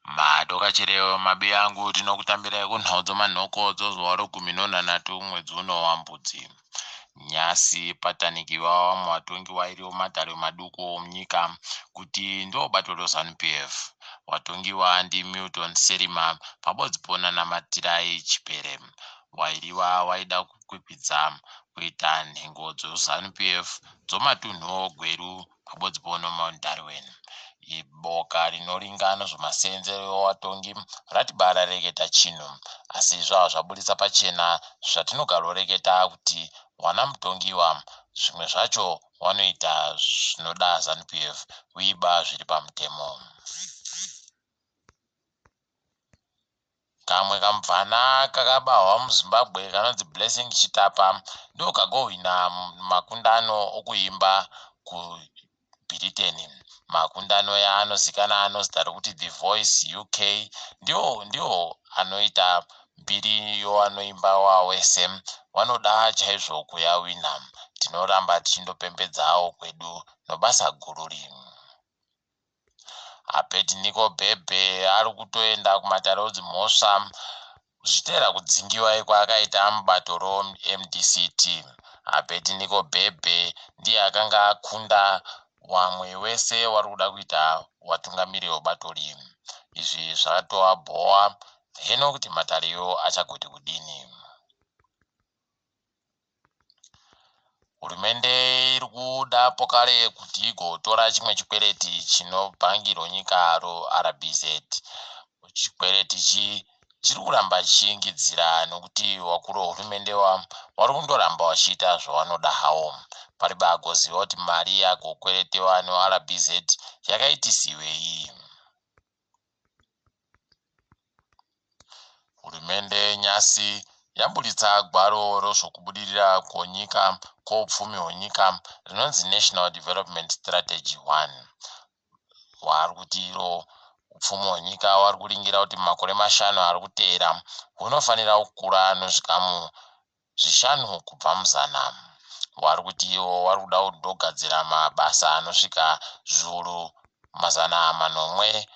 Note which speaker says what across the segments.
Speaker 1: Madokachireo mabiyangu tinokutambirai kunhau dzomanhoko dzozuva rogumi nonhanhatu mwedzi uno waMbudzi. Nyasi patanikiwa vamwe vatongi vairi vematare maduku omunyika kuti ndobato reZanu PF. Watongiwa ndiMilton Serima pabodzi po naNamatirai Chipere. Wairiwa waida kukwikwidza kuita nhengo dzoZanu PF dzomatunhu oGweru pabodzi po noMount Darwin. Boka rinoringa nezvemasenzero evatongi rati bara reketa chinhu asi zvava zvaburitsa pachena zvatinogaroreketa kuti wana mutongiwa zvimwe zvacho wanoita zvinoda Zanu PF uiba zviri pamutemo. Kamwe kamubvana kakabahwa muZimbabwe kanonzi Blessing Chitapa ndokagohwina makundano okuimba kuBritain. Makundano yaanozikanwa nozita rokuti The Voice UK ndiwo ndiwo anoita mbiri yowanoimba wawese wanoda chaizvo kuyawina. Tinoramba tichindopembedzawo kwedu nobasa guru rimwe. Abednico Bhebhe ari kutoenda kumatare edzimhosva zvichitevera kudzingiwa kwaakaita mubato roMDCT. Abednico Bhebhe ndiye akanga akunda wamwe wese wari kuda kuita watungamiriri webato iri. Izvi zvatoabhowa heno kuti matarewo achagoti kudini. Hurumende iri kuda pokare kuti igotora chimwe chikwereti chinobhangi ronyika roRBZ. Chikwereti ichi chiri kuramba chichiingidzira nokuti vakuru vehurumende vari kundoramba vachiita zvavanoda hawo. Paribe agoziva kuti mari yagokweretewa neRBZ yakaitisiwei. Hurumende nyasi yaburitsa gwaro rezvokubudirira kwenyika kwoupfumi hwenyika rinonzi National Development Strategy 1. Vari kuti iro upfumi hwenyika vari kuringira kuti mumakore mashanu ari kuteera hunofanira kukura nezvikamu zvishanu kubva muzana. Vari kuti ivo vari kuda kundogadzira mabasa anosvika zviuru 700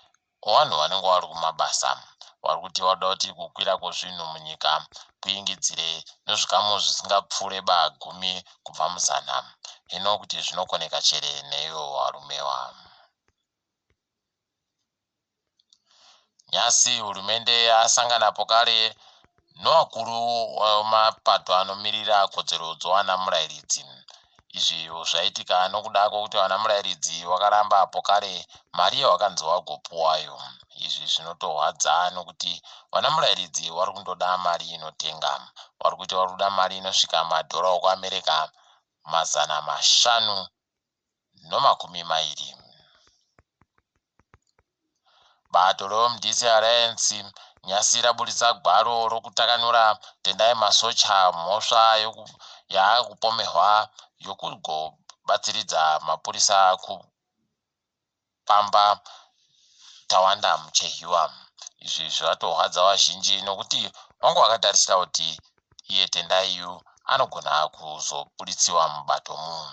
Speaker 1: ovanhu vanenge vari kumabasa. Vari kuti vari kuda kuti kukwira kwezvinhu munyika kuingidzire nezvikamu zvisingapfuure ba 10 kubva muzana. Hino kuti zvinokoneka chere neivo varumewa. Nhasi hurumende yasangana pokare nevakuru vemapato anomirira kodzero dzevana murairidzi. Izvi zvaitika nokuda kwekuti vana murairidzi vakaramba pokare mari yavakanzi vagopuwayo. Izvi zvinotorwadza nokuti vana murairidzi vari kundoda mari inotenga. Vari kuti vari kuda mari inosvika madhora okuAmerica 520. Bato reMDC Alliance nyasi raburitsa gwaro rokutakanura Tendai Masocha mhosva yaakupomehwa yokugobatsiridza mapurisa kupamba Tawanda Muchehiwa. Izvi zvatorwadza vazhinji nokuti vanga vakatarisira kuti iye Tendai yu anogona kuzobuditsiwa mubato mu.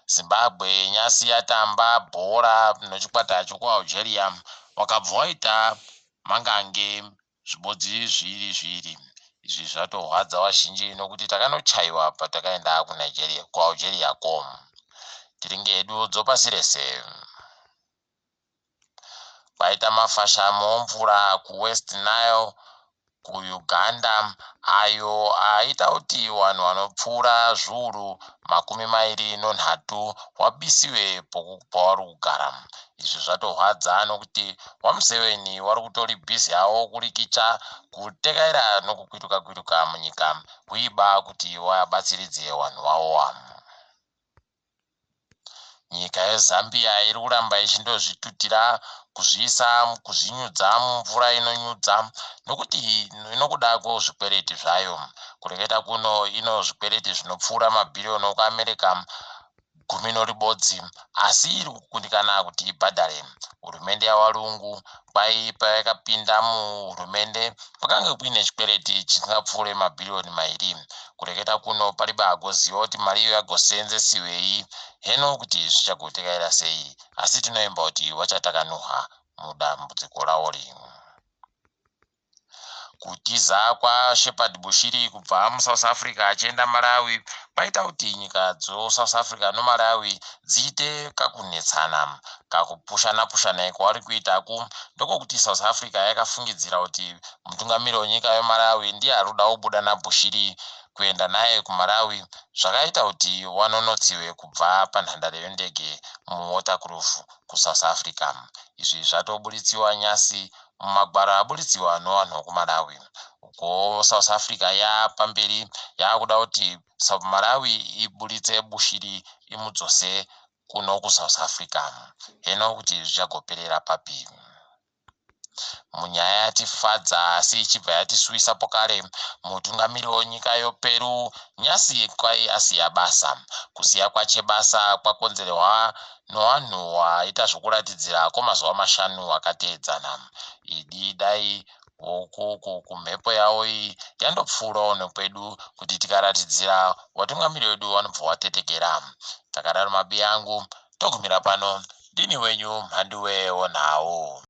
Speaker 1: Zimbabwe nyasi yatamba bhora nechikwata chekuAlgeria wakabva waita mangange zvibodzi zviiri zviiri. Izvi zvatorwadza vazhinji nokuti takanochaiwa patakaenda kuNigeria kuAlgeria ko. Tiringe hedu dzopasi rese. Kwaita mafashamo omvura kuWest Nile kuUganda ayo aita kuti vanhu vanopfuura zviuru 23 wabisiwe pavari kugara. Izvi zvatorwadza nokuti vaMuseveni vari kutori bhizi havo kurikicha kutekaira nokukwituka kwituka munyika kuiba kuti vabatsiridze vanhu vavo. Nyika yeZambia iri kuramba ichindozvitutira kuzviisa kuzvinyudza mumvura inonyudza nokuti nokuda kwezvikwereti zvayo. Kureketa kuno ino zvikwereti zvinopfuura mabhiriyoni okuAmerica gumi noribodzi asi iri kukundikana kuti ibhadhare. Hurumende yaVaLungu kwai payakapinda muhurumende kwakanga kuine chikwereti chisingapfuure mabhiriyoni mairi. Kureketa kuno paribe agoziva kuti mari iyo yagoseenzesiwei heno kuti zvichagotekaira sei asi tinoimba kuti wachatakanuha mudambudziko rawori. Kutiza kwaShepherd Bushiri kubva muSouth Africa achienda Malawi kwaita kuti nyika dzoSouth Africa noMalawi dziite kakunetsana. Kakupushana pushana kwavari kuitaku ndokokuti South Africa yakafungidzira kuti mutungamiri wenyika yeMalawi ndiye ari kuda kubuda naBushiri kuenda naye kuMalawi zvakaita kuti wanonotsiwe kubva panhandare yendege muWaterkloof kuSouth Africa. Izvi zvatobuditsiwa nyasi mumagwaro aburitsiwa nevanhu vekuMalawi. Ukuwo South Africa yaapamberi yaakuda kuti Malawi iburitse Bushiri imudzose kuno kuSouth Africa. Heno kuti zvichagoperera papi. Munyaya yatifadza asi ichibva yatisuwisa pokare, mutungamiri wenyika yoPeru nyasi kwai asiya basa. Kusiya kwache basa kwakonzerwa nowanhu waita zvokuratidzira kwemazuva mashanu akateedzana. Idi dai wokuku kumhepo yawo iyi yandopfuurawo nokwedu kuti tikaratidzira watungamiri wedu wanobva watetekera. Takadaro mabiyangu togumira pano ndini wenyu Mhanduwe wonhau.